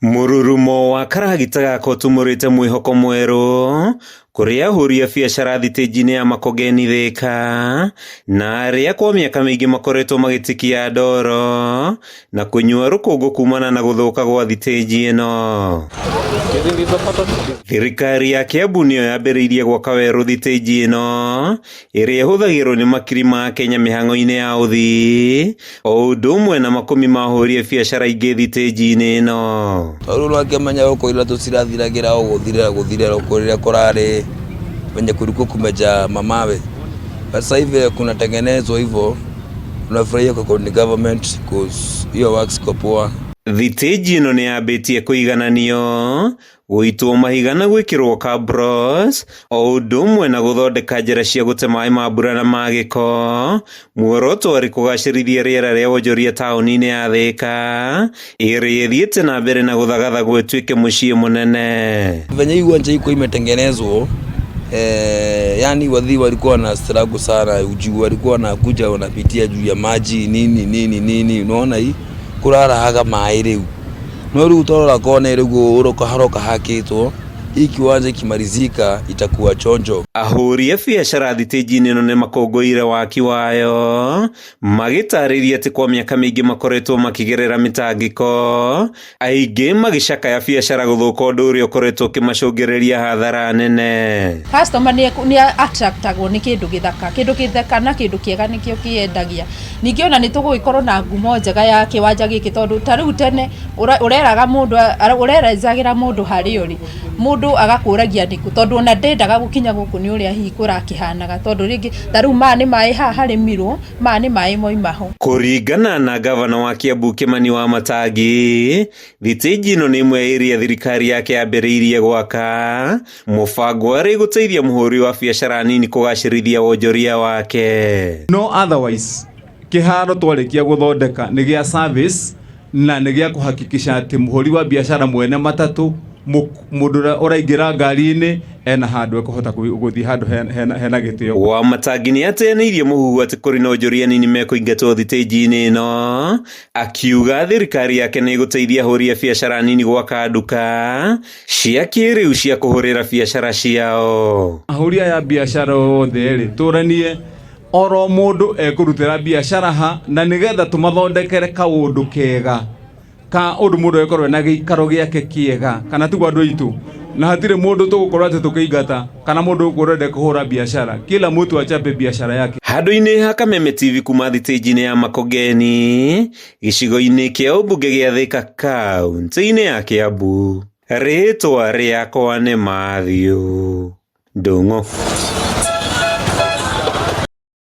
Mũrurumo wa karagita gaka ũtumũrĩte mwĩhoko mwerũ kũrĩ ahũri a biacara thitĩnji-inĩ ya Makongeni Thĩka na arĩa kwa mĩaka mĩingĩ makoretwo magĩtikia ndoro na kũnyua rũkũngũ kumana na gũthũka gwa thitĩnji ĩno. Thirikari ya Kiambu nĩyo yambĩrĩirie gwaka werũ thitĩnji ĩno ĩrĩa ĩhũthagĩrwo nĩ makiri ma Kenya mĩhang'o-inĩ ya ũthii o ũndũ ũmwe na makũmi ma ahũri a biacara ingĩ thitĩnji-inĩ ĩno. Tondũ rĩu akĩmenya gũkũ iratũ cirathiragĩra o gũthirĩra gũthirĩra kũrĩa kũrarĩ venye kulikuwa kumejaa mamawe. Sasa hivi kunatengenezwa hivyo, tunafurahia kwa county government cause hiyo works iko poa. Thitĩnji ĩno nĩ yambĩtie kũigananio gũitwo mahiga na gwĩkĩrwo cabros o ũndũ ũmwe na gũthondeka njĩra cia gũte maĩ ma mbura na ma gĩko muoroto arĩ kũgacĩrithia rĩera rĩa wonjoria taũni-inĩ ya Thĩka ĩrĩa ĩthiĩte na mbere na gũthagathagwo ĩtuĩke mũciĩ mũnene. Venye hii uwanja iko imetengenezwa yani wadhi walikuwa na struggle sana juu walikuwa wanakuja wanapitia juu ya maji nini nini nini, unaona hii kurarahaga maĩ rĩu no rĩu torora kona rĩu ũroka haroka hakĩtwo hii kiwanja ikimalizika itakuwa chonjo. Ahũri a biacara thitĩnji-inĩ ĩno nĩ makũngũĩire waki wayo magĩtarĩria atĩ kwa mĩaka mĩingĩ makoretwo makĩgerera mĩtangĩko aingĩ magĩcakaya biacara gũthũka ũndũ ũrĩa ũkoretwo ũkĩmacũngĩrĩria hathara nene. Customer nĩ attractagwo nĩ kĩndũ gĩthaka, kĩndũ gĩthaka na kĩndũ kĩega nĩkĩo kĩendagia. Ningĩ ona nĩ tũgũgĩkorwo na ngumo njega ya kĩwanja gĩkĩ tondũ ta rĩu tene ũreraga mũndũ ũrerezagĩra mũndũ harĩa ũrĩ mũndũ agakũragia nĩkũ tondũ ona ndendaga gũkinya gũkũ nĩ ũrĩa hihi kũrakĩhanaga tondũ rĩngĩ ta rĩu maya nĩ maĩ haha harĩmirwo maya nĩ maĩ moima ho. Kũringana na gavana wa Kiambu Kimani Wamatangi, thitĩnji ĩno nĩ ĩmwe ya ĩrĩa thirikari yake yambĩrĩirie gwaka mũbango arĩ gũteithia mũhũri wa biacara nini kũgacĩrithia wonjoria wake. No otherwise kĩharo twarĩkia gũthondeka nĩ gĩa service na nĩ gĩa kũhakikisha atĩ mũhũri wa biacara mwene matatũ mũndũ ũrĩa ũraingĩra ngari-inĩ ena handũ ekũhota gũthiĩ handũ hena gĩtĩo. Wamatangi nĩ ateanĩirie mũhuhu atĩ kũrĩ na onjoria anini mekũingatwo thitĩnji-inĩ ĩno akiuga thirikari yake nĩ ĩgũteithia ahũri a biacara nini gwaka nduka cia kĩrĩu cia kũhũrĩra biacara ciao. Ahũri aya a biacara othe rĩ tũranie oro mũndũ ekũrutĩra biacara ha na nĩgetha tũmathondekere kaũndũ kega ka ũndũ mũndũ ekorwo na gĩikaro gĩake kĩega kana tiguo andũ aitũ na hatirĩ mũndũ tũgũkorwo atĩ tũkĩingata kana mũndũ ũkũrenda kũhũra biacara kila mtu achape biacara yake. Handũ-inĩ ha Kameme TV kuma thitĩnji-inĩ ya Makongeni gĩcigo-inĩ kĩa ũmbunge gĩa Thĩka kaũntĩ-inĩ ya Kiambu rĩtwa rĩakwa nĩ Matthew Ndung'u.